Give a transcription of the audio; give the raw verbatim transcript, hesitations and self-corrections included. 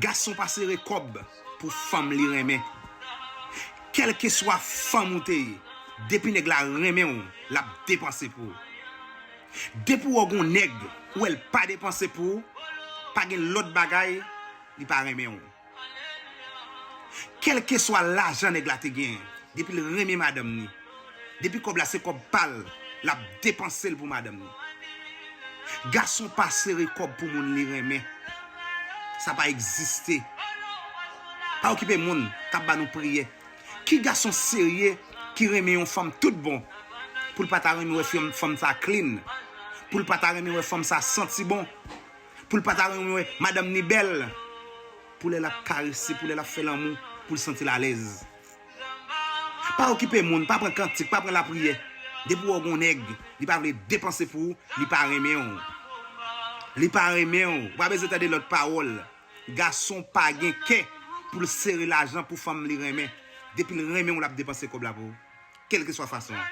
Gason pa sere kòb pou fanm li renmen. Kèlkeswa fanm ou te ye, depi nèg la renmen w, l ap depanse pou ou. Depi w wè gon nèg, ou wè l pa depanse pou ou, pa gen lòt bagay, li pa renmen w. Kèlkeswa lajan nèg la te genyen, depi l renmen madanm ni, depi kòb la se kòb pa l, l ap depanse l pou madanm ni. Gason pa sere kòb pou moun li renmen. Sa pa egziste. Pa okipe moun k ap ba nou priyè. Ki gason serye ki renmen yon fanm tout bon, pou l pa ta renmen wè fanm, fanm sa clean, pou l pa ta renmen wè fanm sa santi bon, pou l pa ta renmen wè madanm ni bèl, pou lè l ap karese, pou lè l ap fè lanmou, pou l santi l alèz. Pa okipe moun, pa pran kantik, pa pran lapriyè. Depi w wè gon nèg, li pa vle depanse pou ou, li pa renmen w. Li pa renmen w. Ou pa bezwen tande lòt pawòl. Gason pa gen kè pou l sere lajan pou fanm li renmen. Depi l renmen w, l ap depanse kòb la pou ou. Kèlkeswa fason an.